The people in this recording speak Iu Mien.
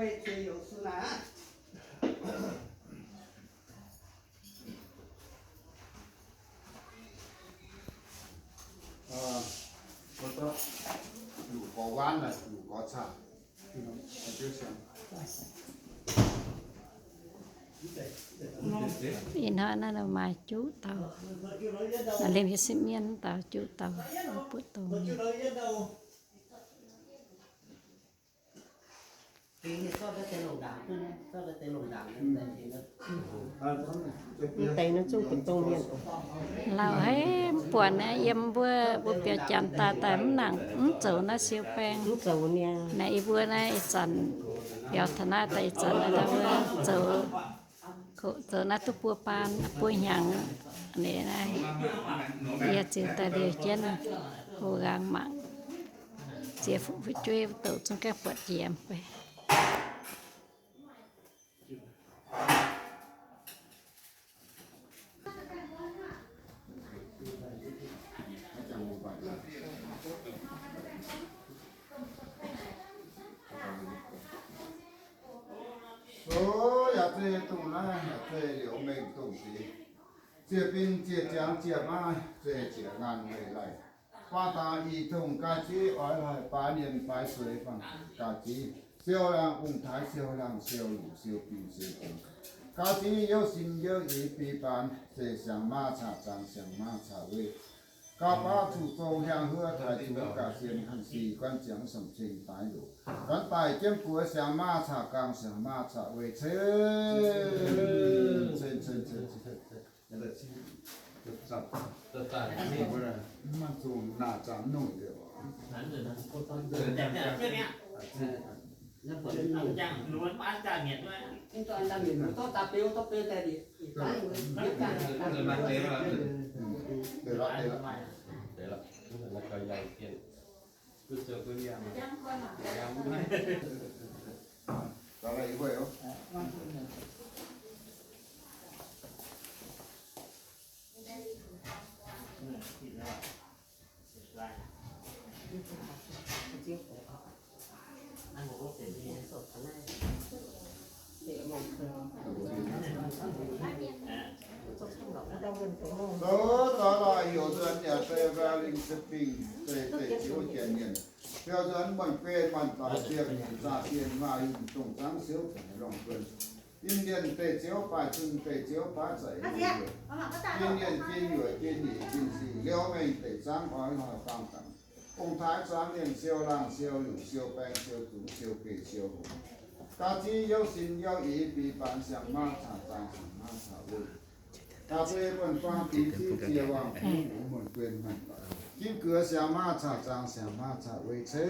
Ih hnoi naaiv maaih juqv dauh, liemh hieh sipv mienh dauh juqv dauh, buoqv dongh. Lauh haic, mv buatc naaiv yiem mbuo, mbuo biaux janx daaih daaih mv nangc mv zoux naaiv siou baeng. Naaiv yie mbuo naaiv ih zanc biaux taux naaiv daaih ih zanc naaiv mbuo zoux, zoux naaiv duqv buo baan buo hnyangx. Naaiv yie ziouc daaih liouh jienv hlo nqaang mangc, ziex fu'jueiv douc zungv gaengh buatc jiex mv bei. Yaac zeiz dongh naaiv, yaac zeiz liuz mengh dongh deix. Ziec bin ziec ziangx ziec maaih zeiz ziec ngaanh meih laih. Baac daaih ih tongh ga'ziex oix hoic baaix mienh baaix zueiz fangx ga'ziex. Siou laangh ong-taaix siou laangh siou luc siou bin siou zungx. Ga'ziex youv sin youv eix biei baan zeiz siang-maav caqv zaangc siang-maav caqv weic. Gauh baav zuqc zong hiaang huov taaix zuqc ga'sienx han sic guan ziangx samh cing daaih loc. Guan daaih jienv guoqv siang-maav caqv gaangh siang-maav caqv weic cen, cen, cen, cen. Zoux daaih lorqc, heuc nzuonx yaac se Valley Springs, deix, deix ziouv janx mienh. Heuc nzuonx muonh guei muonh doic, ziepc nyeic zaah sien maaih yunh dongh zangv siouv tengx longh buonc. Yinh mienh deix ziouv baaih zunh, deix ziouv baav zaic, yinh mienh jin yuoqc jin nyeic jin sic, liouh mengh deix zangv oix hnoi faang dangx. Ong-taaix zaangv mienh siou laangh siou luc siou baeng siou zungx siou gec siou hngongx. Ga'ziex youv sin youv eix biei baan siang-maav caqv zaangc siang-maav caqv weic. Ga'ziex buonv-guaang dingx ziqv ziec wangc kuv muonh guei muonh doic. Jin guoqv siang-maav caqv zaangc siang-maav caqv weic ceix.